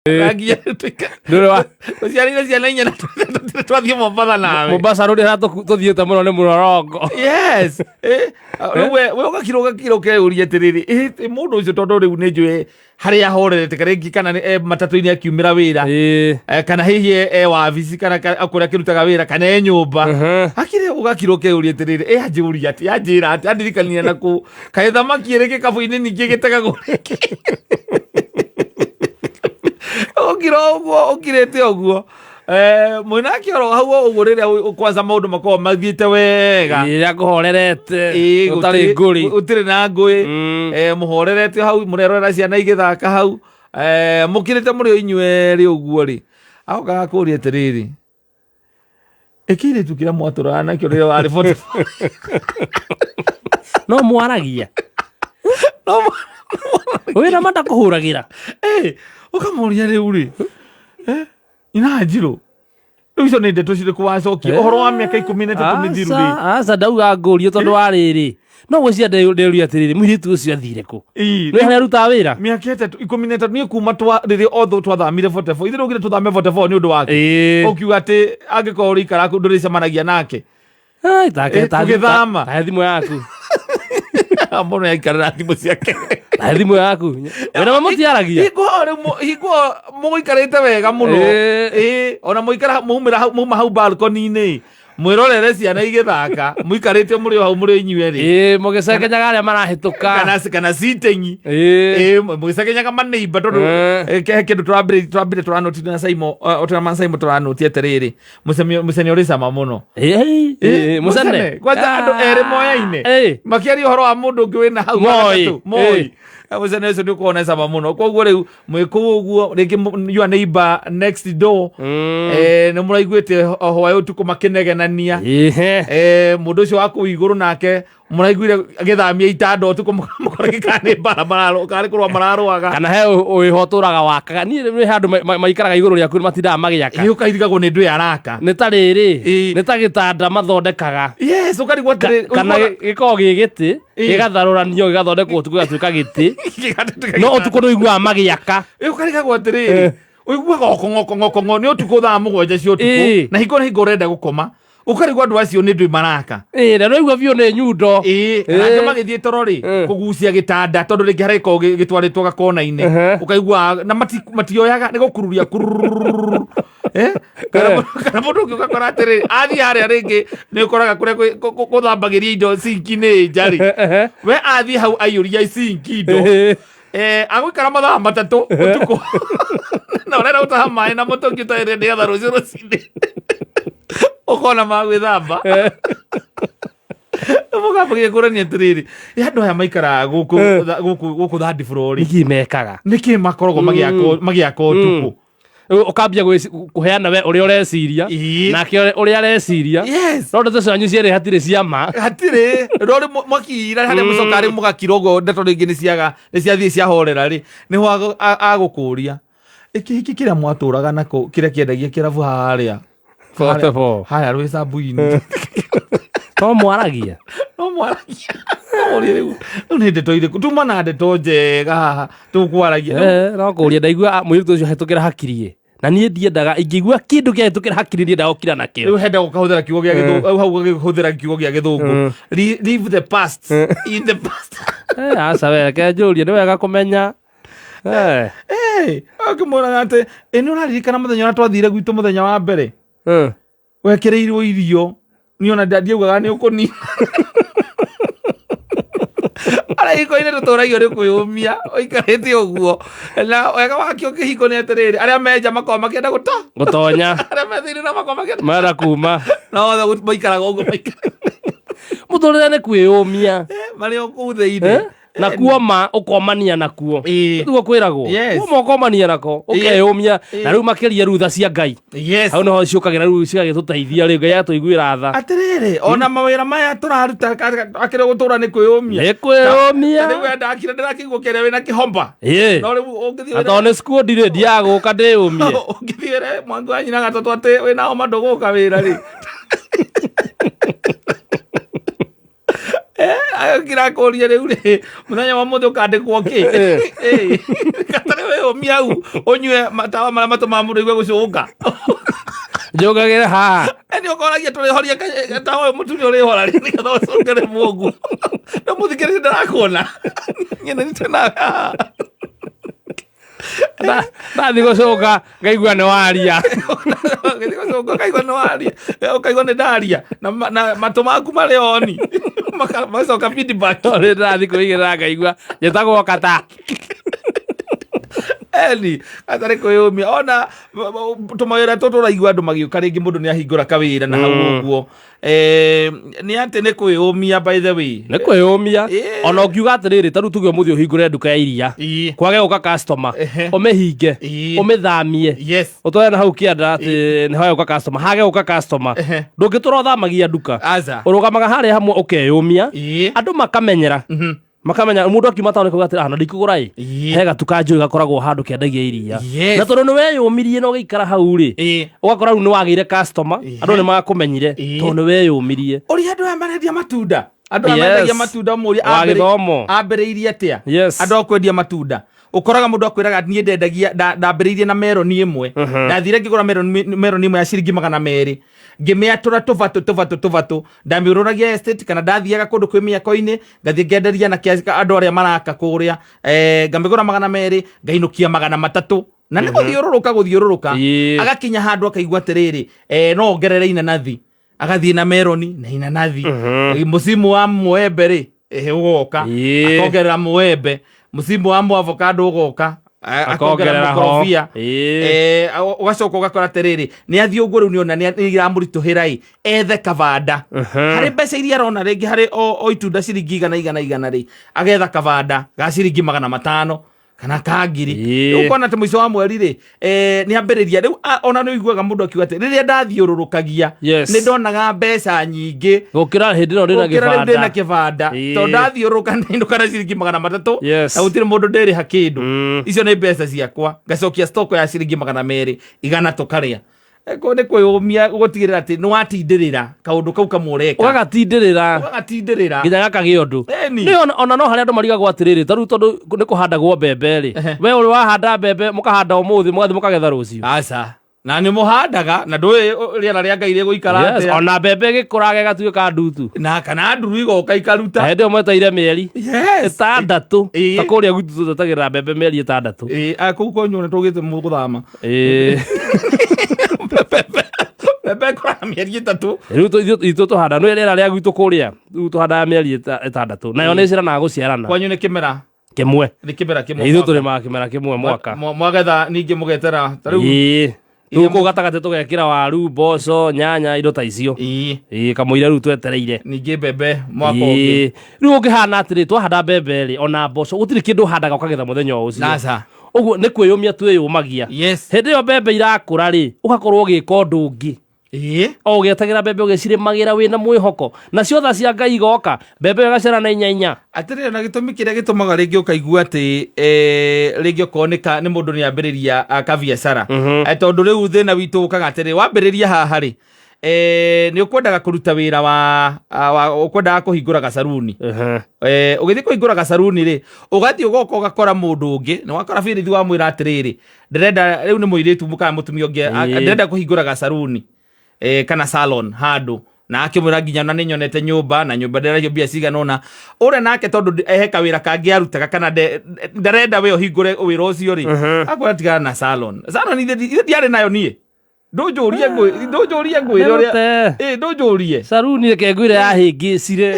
Rangi ya tuika. Ndũrĩ wa Tũciarire ciana inya na tũtirĩ twathiĩ Mombatha nawe. Mombasa rũrĩa tũthiĩte mũno nĩ mũrorongo. Yes. Eh, rĩu we ũgakira ũgakira ũkeyũria atĩrĩrĩ, eh, mũndũ ũcio tondũ rĩu nĩ njũĩ harĩa ahorerete kana rĩngĩ kana nĩ e matatũ-inĩ akiumĩra wĩra. Kana hihi e wabici kana kũrĩa akĩrutaga wĩra kana e nyũmba. Akire ũgakira ũkeyũria atĩrĩrĩ, ĩ anjũria atĩ, anjĩra atĩ, andirikania na kũ. Kaĩ thamaki ĩrĩ gĩkabũ-inĩ ningĩ gĩtegagwo rĩngĩ. Ũkira ũguo ũkirĩte ũguo. Eh, mwĩnake oro hau o ũguo rĩrĩa kwanza maũndũ makoragwo mathiĩte wega. Rĩrĩa ngũhorerete Ĩĩ, ũtarĩ ngũrĩ. Gũtirĩ na ngũĩ. Eh, mũhorerete hau mũrerorera ciana igĩthaka hau. Eh, mũkirĩte mũrĩ o inyuerĩ ũguo rĩ. Agoka agakũria atĩrĩrĩ, ĩ kĩirĩtu kĩrĩa mwatũraga nakĩo rĩrĩa warĩ 44 No mwaragia. No Wĩra matakũhũragĩra. Eh, ũkamũria rĩu rĩ, eh, ina njirũ rĩu icio nĩ ndeto cirĩkũ wacokia ũhoro wa mĩaka 13 mĩthiru rĩ? Aca, aca ndauga ngũrie tondũ wa rĩrĩ no gwĩciria ndĩũria atĩrĩrĩ mũirĩtu ũcio athire kũ? Ii, Nĩ harĩa arutaga wĩra? Mĩaka ĩtatũ 13 niĩ kuma twa rĩrĩa othe twathamire 44 ithuĩ rũgire tũthame 44 nĩ ũndũ wake. Ũkiuga atĩ angĩkorwo ũrĩikara kũu ndũrĩcemanagia nake. Ai, take Tũgĩthama. Tahe thimũ yaku. Mũno yaikarĩra thimũ ciake. Tahe thimũ yaku. Wĩna ma mũtiaragia. Hingo rĩu hingo mũgũikarĩte wega mũno. Ĩĩ, ona mũikara maumĩra hau mauma hau balcony-inĩ. Mwĩrorere ciana igĩthaka, mũikarĩte mũrĩ o hau mũrĩ inyuerĩ. Ĩĩ, mũgĩcengenyaga arĩa marahĩtũka. Kana sitting. Ĩĩ, mũgĩcengenyaga maneiba tondũ he kĩndũ tũrambire tũranoti na Simon, tũra Simon tũranoti atĩrĩrĩ. Mũcene ũrĩ cama mũno. Ĩĩ, mũcene. Kwanza andũ erĩ moyaine. Makĩaria ũhoro wa mũndũ ũngĩ wĩna hau Moi. gatatũ. Moi. Mũcene ũcio nĩ ũkoragwo na cama mũno. Koguo rĩu mwĩ kũu ũguo rĩngĩ your neighbor next door nĩ mũraiguĩte hwaĩ ũtukũ makĩnegenania. Mũndũ ũcio wa kũu igũrũ nake mũraiguire agĩthamia itanda ũtukũ mũkora kana nĩ mbara mararũa, kana nĩ kũrũa mararũaga. Kana he wĩho ũtũraga wakaga. Niĩ nĩ handũ maikaraga igũrũ rĩaku matindaga magĩaka. Ĩĩ, ũkairigagwo nĩ ndwĩ araka. Nĩ ta rĩrĩ, nĩ ta gĩtanda mathondekaga. Yes, ũkarigwo atĩrĩ, Kana gĩkoragwo gĩ gĩtĩ, gĩgatharũranio gĩgathondekwo ũtukũ gĩgatuĩka gĩtĩ. Gĩgatuĩka No ũtukũ nĩ ũiguaga magĩaka. Ĩĩ, ũkarigagwo atĩrĩrĩ, ũiguaga okong'okong'okong'o nĩ ũtukũ thaa 7 cia ũtukũ, na hingo na hingo ũrenda gũkoma. Ũkarigwo andũ acio nĩ ndwĩ maraka. Ĩĩ, na nĩwaigua biũ nĩ nyundo. Ĩĩ, kana angĩ magĩthiĩ toro rĩ, kũgucia gĩtanda tondũ rĩngĩ harĩa gĩkoragwo gĩtwarĩtwo gakona-inĩ. Ũkaigua na matioyaga nĩ gũkururia kurururu. Kana mũndũ ũngĩ ũgakora atĩrĩ, athiĩ harĩa rĩngĩ nĩ ũkoraga kũrĩa gũthambagĩria indo sinki-inĩ nja rĩ. We athiĩ hau aiyũria sinki indo. Agũikara mathaa 3 ũtukũ. Na ũrenda gũtaha maĩ na mũtũngi ũtarĩ nĩgetha rũciũ rũcinĩ ũkona ma gwĩthamba. Mũkambagia kũrania atĩrĩrĩ, ĩ andũ aya maikaraga gũkũ third floor rĩ, Nĩkĩ mekaga? Nĩkĩ makoragwo magĩaka ũtukũ? Rĩu ũkambia kũheana we ũrĩa ũreciria, nake ũrĩa areciria. No ndeto cianyu cierĩ hatirĩ cia ma. Hatirĩ. No rĩ mwakira harĩa mũcoka rĩ mũgakira ũguo ndeto rĩngĩ nĩ ciathiĩ ciahorera rĩ, nĩho agũkũria. Ĩ kĩhiki kĩrĩa mwatũraga nako kĩrĩa kĩendagia kĩrabu harĩa? Forty four. Harĩa Rwĩcambu-inĩ. No mwaragia. No mwaragia. No ũrĩa rĩu, rĩu nĩ ndeto irĩkũ? Tuma na ndeto njega haha tũkwaragia. No kũria ndaigua mũirĩtu ũcio ahĩtũkĩra hakiri ĩ. Na niĩ ndiendaga, ingĩigua kĩndũ kĩahĩtũkĩra hakiri ndiendaga gũkira nakĩo. Rĩu henda gũkahũthĩra kiugo gĩa gĩthũngũ, hau hau ũgakĩhũthĩra kiugo gĩa gĩthũngũ. Leave the past in the past. Aca we, reke njũrie, nĩ wega kũmenya. Ũkĩmwĩraga atĩ, ĩ nĩ ũraririkana mũthenya ũrĩa twathire gwitũ mũthenya wa mbere? Wekĩrĩirwo irio. Niĩ ona ndiaugaga nĩ ũkũnina. Arĩa hiko-inĩ tũtũragio nĩ kwĩyũmia, ũikarĩte ũguo. Na wega wakĩo kĩhiko nĩ atĩrĩrĩ, arĩa me nja makoragwo makĩenda Gũtonya. Arĩa me thĩinĩ nao makoragwo makĩenda Marenda kuma. Na othe maikaraga ũguo maikaraga. Mũtũrĩre nĩ kwĩyũmia. Marĩ o kũu thĩinĩ. Na kuoma ũkomania nakuo. Nĩguo kwĩragwo. Kuoma ũkomania nako, ũkeyũmia. Na rĩu makĩria rĩu tha cia Ngai. Hau nĩho ciũkagĩra rĩu cigagĩtũteithia rĩu Ngai agatũiguĩra tha. Atĩrĩrĩ, ona mawĩra maya tũraruta akĩrĩ gũtũra nĩ kwĩyũmia. Nĩ kwĩyũmia. Rĩu we ndakira ndĩrakĩigua kĩrĩa wĩna kĩhomba. No rĩu ũngĩthiĩ Na tondũ nĩ sikundi rĩ, ndiaga gũka ndĩyũmie. Ũngĩthiĩ wĩre mwangi wa nyina gatatũ atĩ wĩna homa ndũgũka wĩra rĩ. Kĩrakũria rĩu rĩ, mũthenya wa mũthĩ ũkandĩkwo kĩ? Gatarĩ wĩyũmia hau ũnyue matawa marĩa matũmaga mũndũ aigue gũcũnga. Njũngagĩre haha. Nĩ ũkoragia tũrĩhoria tawa ũyũ mũtune ũrĩhora rĩ, nĩgetha ũcũngĩre mũngu. No mũthikĩrĩria ndarakuona. Niĩ nĩ nitũ nawe haha. Ndathiĩ gũcũnga ngaigua nĩ waria. Ũgĩthiĩ gũcũnga ũkaigua nĩ waria, ũkaigua nĩ ndaria na na matũ maku marĩ oni. Magacoka feedback. Rĩrĩa ndĩrathiĩ kwĩigĩrĩra ngaigua njĩtagwo kata. Eni gatarĩ kwĩyũmia ona tũmawĩra tũtũ ũraigua andũ magĩũka rĩngĩ mũndũ nĩ ahingũra kawĩra na hau ũguo. Nĩ atĩ nĩ kwĩyũmia, by the way. Nĩ kwĩyũmia. Ona ũngiuga atĩrĩrĩ, ta rĩu tuge ũmũthĩ ũhingũre nduka ya iria, kwage gũka customer, ũmĩhinge, ũmĩthamie, ũtware na hau kĩanda atĩ nĩ hoya gũka customer, hage gũka customer, ndũngĩtũra ũthamagia nduka. Aca. Ũrũgamaga harĩa hamwe ũkeyũmia. Andũ makamenyera, makamenya mũndũ akiuma taũni kauga atĩrĩ, "Ah, na ndikũgũra ĩ." He gatuka njũĩ gakoragwo handũ kendagia iria. Na tondũ nĩ weyũmirie na ũgĩikara hau rĩ, ũgakora rĩu nĩ wagĩire customer, andũ nĩ makũmenyire tondũ nĩ weyũmirie. Ũrĩa andũ aya marendia matunda, andũ aya marendagia matunda, mũria Wa gĩthomo. Ambĩrĩirie atĩa? Andũ a kwendia matunda, ũkoraga mũndũ akwĩraga, niĩ ndendagia, ndambĩrĩirie na meroni ĩmwe, ndathire ngĩgũra meroni ĩmwe ya ciringi 200, ngĩmĩatũra tũbatũ tũbatũ tũbatũ, ndamĩũrũragia estate kana ndathiaga kũndũ kwĩ mĩako-inĩ, ngathiĩ ngenderia na andũ arĩa maraka kũrĩa, ngamĩgũra 200, ngainũkia 300, na nĩ gũthiũrũrũka gũthiũrũrũka. Agakinya handũ akaigua atĩrĩrĩ, no ongerere inanathi, agathiĩ na meroni na inanathi. Mũcimu wa mũembe rĩ, ũgoka, akongerera mũembe. Mũcimu wa mũavocado ũgoka, akongerera Akongerera ho. mũkorobia. Ũgacoka ũgakora atĩrĩrĩ, nĩ athiĩ ũguo rĩu nĩona nĩ iramũritũhĩra ĩ, ethe kabanda harĩ mbeca iria arona rĩngĩ harĩ o itunda ciringi igana igana igana rĩ, agetha kabanda ga ciringi 500 kana ka ngiri. Rĩu ũkona atĩ mũico wa mweri rĩ, nĩ ambĩrĩria rĩu, ona nĩ ũiguaga mũndũ akiuga atĩ rĩrĩa ndathiũrũrũkagia, nĩ ndonaga mbeca nyingĩ gũkĩra hĩndĩ ĩno ndĩna gũkĩra rĩu ndĩna kĩbanda. Kĩbanda, tondũ ndathiũrũrũka ndinũka na ciringi 300, na gũtirĩ mũndũ ndĩrĩha kĩndũ. Icio nĩ mbeca ciakwa, ngacokia stoko ya ciringi 200, 100 tũkarĩa. Kũu nĩ kwĩyũmia, gũtigĩrĩra atĩ nĩ watindĩrĩra kaũndũ kau kamwe ũreka. Ũgagatindĩrĩra. Ũgagatindĩrĩra. Nginya gakagĩa ũndũ. Nĩ ona no harĩa andũ marigagwo atĩrĩrĩ, ta rĩu tondũ nĩ kũhandagwo mbembe rĩ, we ũrĩ wahanda mbembe, mũkahanda ũmũthĩ, mũgathiĩ mũkagetha rũciũ? Aca, na nĩ mũhandaga na ndũĩ rĩera rĩa Ngai rĩgũikara atĩa. Ona mbembe ĩgĩkũraga ĩgatuĩka ndutu. Na kana nduru igoka ikaruta. Na hĩndĩ ĩyo mweteire mĩeri 6. Ta kũrĩa gwitũ tũtetagĩrĩra mbembe mĩeri 6. Kũu kwanyu nĩ tũgĩte mũgũthama. Mbembe ĩkũraga mĩeri 3. Rĩu ithuĩ tũhanda nĩ rĩera rĩa gwitũ kũrĩa, rĩu tũhandaga mĩeri 6, nayo nĩ ĩciaranaga gũciarana. Kwanyu nĩ kĩmera. Kĩmwe. Nĩ kĩmera kĩmwe. Ithuĩ tũrĩmaga kĩmera kĩmwe mwaka. Mwagetha ningĩ mũgetera ta rĩu. Rĩu kũu gatagatĩ tũgekĩra waru, mboco, nyanya, indo ta icio. Kamũira rĩu twetereire. Ningĩ mbembe mwaka ũngĩ. Rĩu ũngĩhana atĩrĩ, twahanda mbembe rĩ, ona mboco, gũtirĩ kĩndũ ũhandaga ũkagetha mũthenya o ũcio. Aca. Ũguo nĩ kwĩyũmia twĩyũmagia. Hĩndĩ ĩyo mbembe irakũra rĩ, ũgakorwo ũgĩka ũndũ ũngĩ. O ũgĩetagĩra mbembe, ũgĩcirĩmagĩra wĩna mwĩhoko, nacio tha cia Ngai igoka, mbembe ĩyo ĩgaciara na inya inya. Atĩrĩrĩ, na gĩtũmi kĩrĩa gĩtũmaga rĩngĩ ũkaigua atĩ, rĩngĩ okorwo nĩ mũndũ nĩ ambĩrĩria kabiacara, tondũ rĩu thĩna witũ ũkaga atĩrĩrĩ, wambĩrĩria haha rĩ, nĩ ũkwendaga kũruta wĩra wa ũkwendaga kũhingũra gacaruni. Ũgĩthiĩ kũhingũra gacaruni rĩ, ũgathiĩ ũgoka ũgakora mũndũ ũngĩ, nĩ wakora bĩrĩthi wamwĩra atĩrĩrĩ, ndĩrenda rĩu nĩ mũirĩtu kana mũtumia ũngĩ, ndĩrenda kũhingũra gacaruni, kana salon handũ, na akĩmwĩra nginya na nĩ nyonete nyũmba, na nyũmba ndĩrarĩhio mbia cigana ũna. Ũrĩa nake tondũ ehe kawĩra kangĩ arutaga, kana ndarenda we ũhingũre wĩra ũcio rĩ, akwĩra tigana na salon. Salon ithe ndiarĩ nayo niĩ, ndũnjũrie ngwĩre ũrĩa. Nĩgũte. Ndũnjũrie. Saruni reke ngwĩre yahĩngĩcire.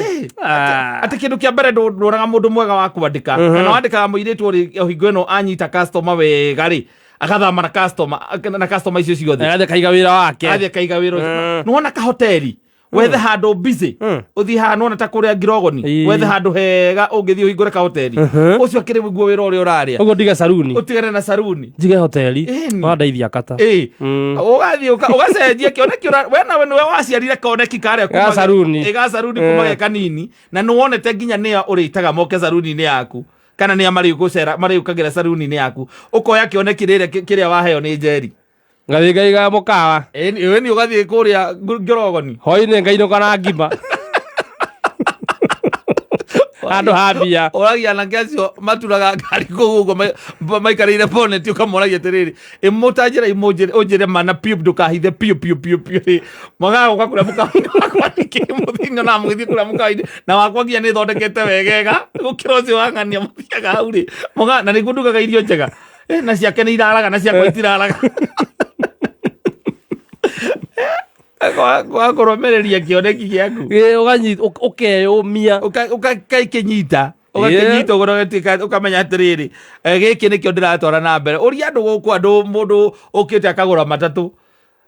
Atĩ kĩndũ kĩa mbere ndwonaga mũndũ mwega wa kwandĩka, kana wandĩkaga mũirĩtu ũrĩ o hingo ĩno anyita customer wega rĩ, agathama na customer icio ciothe. Agathiĩ akaiga wĩra wake. Agathiĩ akaiga wĩra ũcio. Nĩwona kahoteri, wethe handũ busy, ũthiĩ haha nĩwona ta kũrĩa Ngirogoni, wethe handũ hega ũngĩthiĩ ũhingũre kahoteri. Ũcio akĩrĩ guo wĩra ũrĩa ũrarĩa. Ũguo ndige saruni. Ũtigane na saruni. Njige hoteli. Wandeithia kata. Ũgathiĩ ũgacenjia kĩoneki we nawe nĩwe waciarire koneki karĩa Ga saruni. Ga saruni kuma ge kanini, na nĩwonete nginya nĩa ũrĩtaga moke saruni-inĩ yaku, kana nĩa marĩgũcera marĩũkagĩra saruni-inĩ yaku, ũkoya kĩoneki rĩrĩa kĩrĩa waheo nĩ Njeri. Ngathiĩ ngaiga mũkawa. Ĩĩ nĩ ũgathiĩ kũrĩa Ngĩrogoni. Hwainĩ ngainũka na ngima. Handũ ha mbia. Ũragia anake acio maturaga ngari kũu ũguo maikarĩire bonnet, ũkamoragia atĩrĩrĩ, ĩmũtanjĩra ũnjĩre mana piũ, ndũkahithe piũ piũ piũ piũ rĩ, mwagaga gũka kũrĩa mũkawa-inĩ wakwa nĩkĩ? Mũthiĩ na mũgĩthiĩ kũrĩa mũkawa-inĩ na wakwa nginya nĩ thondekete wegega gũkĩra ũcio wa ng'ania mũthiaga hau rĩ. Na nĩguo ndugaga irio njega. Na ciake nĩ iraraga na ciakwa itiraraga. Kwaga kũrũmĩrĩria kĩoneki gĩaku. Ĩ, ũkeyũmia. Ũgakĩnyita, ũgakĩnyita ũguo, ũgatuĩka ũkamenya atĩrĩrĩ, gĩkĩ nĩkĩo ndĩratwara na mbere. Ũria andũ gũkũ, andũ mũndũ ũkĩte akagũra matatũ.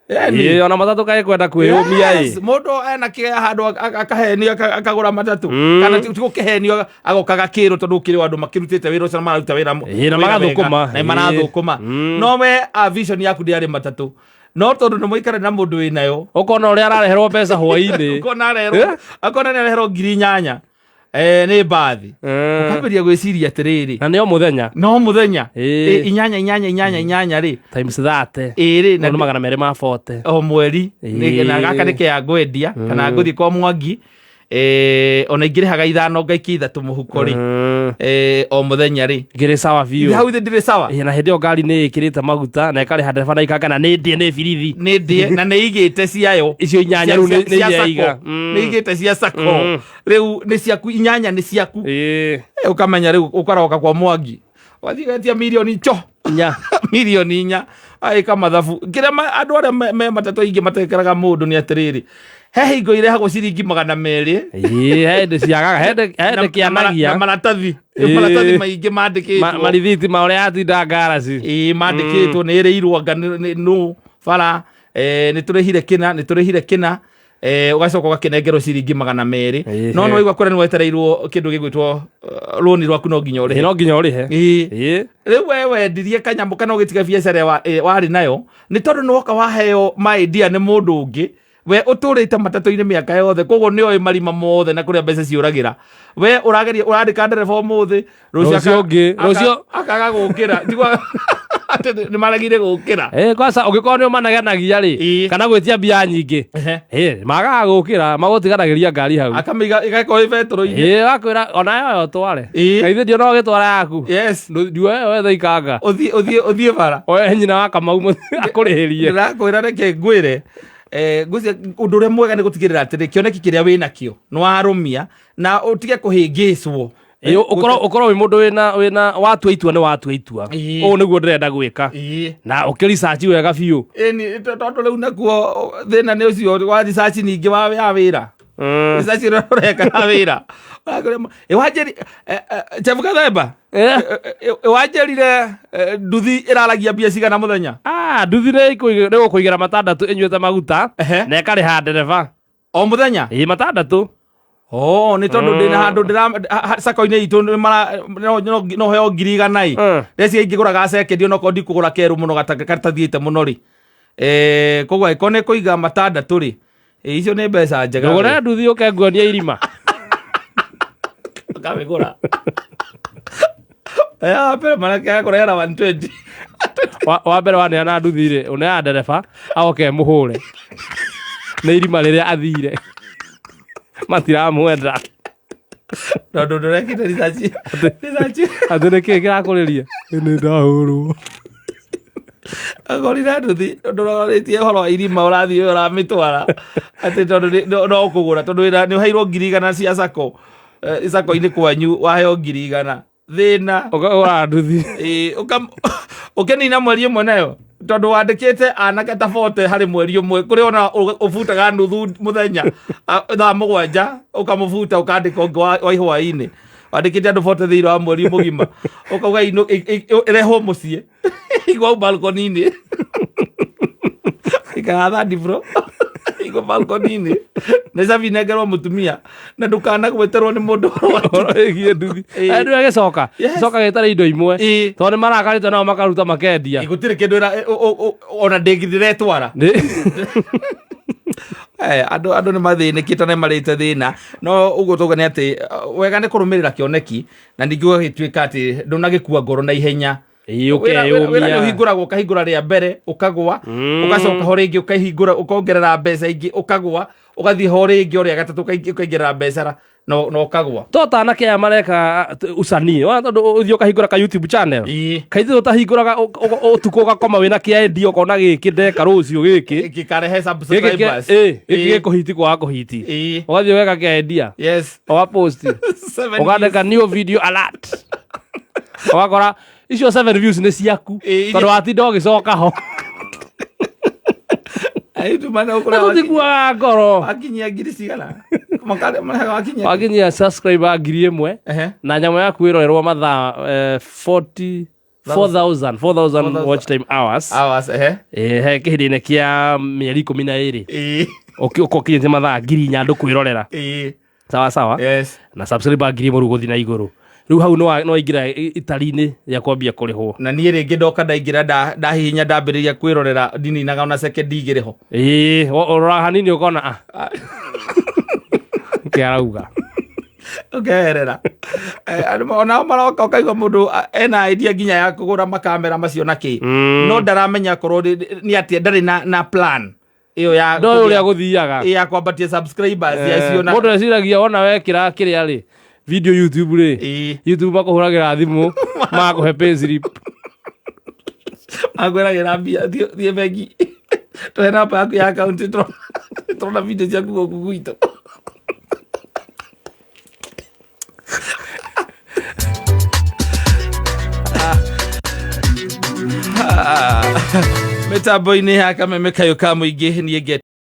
Yani, Ĩ, ona matatũ kaĩ kwenda kwĩyũmia ĩ. Yes, mũndũ ena kĩgea handũ akahenio akagũra matatũ, kana ti gũkĩhenio, agoka gakĩrwo tondũ ũkĩrĩ andũ makĩrutĩte wĩra ũcio na mararuta wĩra Ĩ, na wĩra magathũkũma. wega, na marathũkũma. No we vision yaku ndĩarĩ matatũ, no tondũ nĩ mũikare na mũndũ wĩnayo, Ũkona ũrĩa arareherwo mbeca hwainĩ. Ũkona arerwo, akona nĩ areherwo 8,000, nĩ mbathi, ũkambĩrĩria gwĩciria atĩrĩrĩ, Na nĩ o mũthenya. No mũthenya. Ĩ. 8 8 8 8 rĩ, Times 30. Ĩrĩ na Nĩ 240. O mweri. Na gaka nĩ kĩa ngwendia kana ngũthiĩ kwa Mwangi, ona ingĩrĩhaga 5 ngaikia 3 mũhuko rĩ, o mũthenya rĩ, Ngĩrĩ sawa biũ. Hau thĩ ndĩrĩ sawa. Ĩ, na hĩndĩ ĩyo ngari nĩ ĩkĩrĩte maguta na ĩkarĩha ndereba na ikanga na nĩ ndĩe nĩ birithi. Nĩ ndĩe na nĩ igĩte ciayo. Icio 8 rĩu nĩ cia iria sacco. iga. Nĩ igĩte cia sacco. Rĩu nĩ ciaku, 8 nĩ ciaku. Ũkamenya rĩu ũkaroka kwa Mwangi wathiĩ wetia mirioni cho 4. Mirioni 4 agĩka mathabu kĩrĩa andũ arĩa me matatũ aingĩ matekeraga mũndũ nĩ atĩrĩrĩ, he hingo irehagwo ciringi 200. Ĩ, he hĩndĩ ciagaga, he hĩndĩ Na kĩanagia maratathi, maratathi maingĩ mandĩkĩtwo. Marithiti ma ũrĩa yatinda ngaraci. Ĩĩ, mandĩkĩtwo nĩ ĩrĩirwo anga nũ bara, nĩ tũrĩhire kĩna, nĩ tũrĩhire kĩna, ũgacoka ũgakĩnengerwo ciringi 200. No nĩ waigua kũrĩa nĩ wetereirwo kĩndũ gĩgwĩtwo rũni rwaku no nginya ũrĩhe. No nginya ũrĩhe. Ĩĩ. Rĩu we wendirie kanyamũ kana ũgĩtiga biacara warĩ nayo nĩ tondũ nĩ woka waheo maidia nĩ mũndũ ũngĩ we ũtũrĩte matatũ-inĩ mĩaka yothe, koguo nĩ oĩ marima mothe na kũrĩa mbeca ciũragĩra. We ũrageria ũrandĩka ndereba ũmũthĩ, rũciũ ũngĩ, akaga gũkĩra. Tigua atĩ nĩ maregire gũkĩra. Kwanza ũngĩkorwo nĩ ũmanegenagia rĩ, kana gwĩtia mbia nyingĩ, magaga gũkĩra, magũtiganagĩria ngari hau. Akamĩiga ĩgakorwo ĩ betũrũ-inĩ. Wakwĩra ona yoyo ũtware. Kaithĩ ndio no ũgĩtwara yaku. Nduoe wethe ikanga. Ũthiĩ ũthiĩ ũthiĩ bara. Oe nyina wa Kamau akũrĩhĩrie. Ndĩrakwĩra, reke ngwĩre, ngwĩciria ũndũ ũrĩa mwega nĩ gũtigĩrĩra atĩrĩ, kĩoneki kĩrĩa wĩnakĩo nĩ warũmia na ũtige kũhĩngĩcwo. Ũkorwo wĩ mũndũ wĩna watua itua, nĩ watua itua. Ũũ nĩguo ndĩrenda gwĩka. Na ũkĩ research wega biũ. Ĩni, tondũ rĩu nakuo thĩna nĩ ũcio wa research ningĩ wa ya wĩra. Research ĩrĩa ũreka ya wĩra. Ĩwanjĩri Jeff Gathemba, ĩwanjĩrire nduthi ĩraragia mbia cigana mũthenya? Ah, nduthi nĩ gũkũigĩra 6 ĩnyuĩte maguta na ĩkarĩha ndereba. O mũthenya? Ĩ, 6. Oh, nĩ tondũ ndĩna handũ ndĩra sacco-inĩ itũ nĩ no heo 100,000 ĩ. Ndeciria ingĩgũra gacekendi onokorwo ndikũgũra kerũ mũno gatathiĩte mũno rĩ. Koguo angĩkorwo nĩ kũiga 6 rĩ, icio nĩ mbeca njega. Ndũgũre nduthi ũke nguonie irima. Ũkamĩgũra. Wa mbere manake akũrehera 120. Wa mbere waneana nduthi rĩ, ũneana ndereba agoke mũhũre. Nĩ irima rĩrĩa athire. Matiramwenda. Tondũ ndũrekire research. Research. Atĩ nĩ kĩĩ kĩrakũrĩria? Nĩ ndahũrwo. Agorire nduthi ndũrorĩtie ũhoro wa irima, ũrathiĩ ũramĩtwara atĩ tondũ no ũkũgũra tondũ wĩra nĩ ũheirwo 100,000 cia sacco, sacco-inĩ kwanyu waheo 100,000 thĩna. Ũkagũra nduthi. Ĩĩ, ũkĩnina mweri ũmwe nayo tondũ wandĩkĩte anake ta 40 harĩ mweri ũmwe, kũrĩ ona ũbutaga nuthu mũthenya, thaa 7 ũkamũbuta ũkandĩka ũngĩ wa hwaĩ-inĩ, wandĩkĩte andũ 40 thĩinĩ wa mweri mũgima, ũkauga ĩrehwo mũciĩ igwo hau balcony-inĩ, ikara third floor, igwo balcony-inĩ nĩ cabi nengerwo mũtumia na ndũkanagweterwo nĩ mũndũ. Ũhoro wĩgiĩ nduthi. Andũ agĩcoka. Coka gĩtarĩ indo imwe. Tondũ nĩ marakarĩte nao makaruta makendia. Gũtirĩ kĩndũ ona ndĩngĩretwara. Andũ nĩ mathĩnĩkĩte na marĩte thĩna, no ũguo tauga nĩ atĩ wega nĩ kũrũmĩrĩra kĩoneki na ningĩ ũgagĩtuĩka atĩ ndũnagĩkua ngoro na ihenya. Wĩra nĩ Ũkeyũmia. ũhingũragwo, ũkahingũra rĩa mbere ũkagwa, ũgacoka ho rĩngĩ ũkahingũra ũkongerera mbeca ingĩ ũkagwa, ũgathiĩ ho rĩngĩ o rĩa gatatũ ũkaingĩrĩra mbeca. Na ũkagwa. To ta anake aya mareka usanii wona, tondũ ũthiĩ ũkahingũra ka YouTube channel. Kaithe ũtahingũraga ũtukũ ũgakoma wĩna kĩa ũkona gĩkĩ ndeka rũciũ gĩkĩ. Gĩkarehe subscribers. Gĩkĩ gĩkũhiti kwaga kũhiti. Ũgathiĩ ũgeka kĩa idea. Ũgapost. Seven. Ũgandĩka "new video alert", ũgakora icio seven views nĩ ciaku, tondũ watinda ũgĩcoka ho. Aitũ mana na ũkũrĩa. Tũtikuaga ngoro. Wakinyia ngiri cigana? Marehaga wakinyia. Wakinyia subscriber 1,000 na nyamũ yaku ĩrorerwo mathaa 40 4000 4000 watch time hours. Hours, ehe. He kĩhinda-inĩ kĩa mĩeri 12, ũkinyĩtie mathaa 4,000 andũ kwĩrorera. Sawa sawa. Na subscriber 1,000 rĩu gũthiĩ na igũrũ, rĩu hau no waingĩra itari-inĩ rĩa kwambia kũrĩhwo. Na niĩ rĩngĩ ndoka ndaingĩra, ndahihinya, ndambĩrĩria kwĩrorera, ndininaga ona sekendi 2 ho. Ĩĩ, ũroraga hanini ũkona ah kĩ arauga. Ũkeherera. Andũ onao maroka, ũkaigua mũndũ ena idea nginya ya kũgũra makamera macio na kĩ, no ndaramenya korwo nĩ atĩa, ndarĩ na plan ĩyo ya Ndoĩ ũrĩa gũthiaga. Ya kwambatia subscribers acio na Mũndũ eciragia wona wekĩra kĩrĩa rĩ, video YouTube rĩ, YouTube makũhũragĩra thimũ magakũhe payslip. Akwĩragĩra mbia, thiĩ bengi, tũhe namba yaku ya akaunti, tũrona video ciaku gũkũ gwitũ. Mĩtambo-inĩ ya kameme kayũ ka mũingĩ, niĩ nge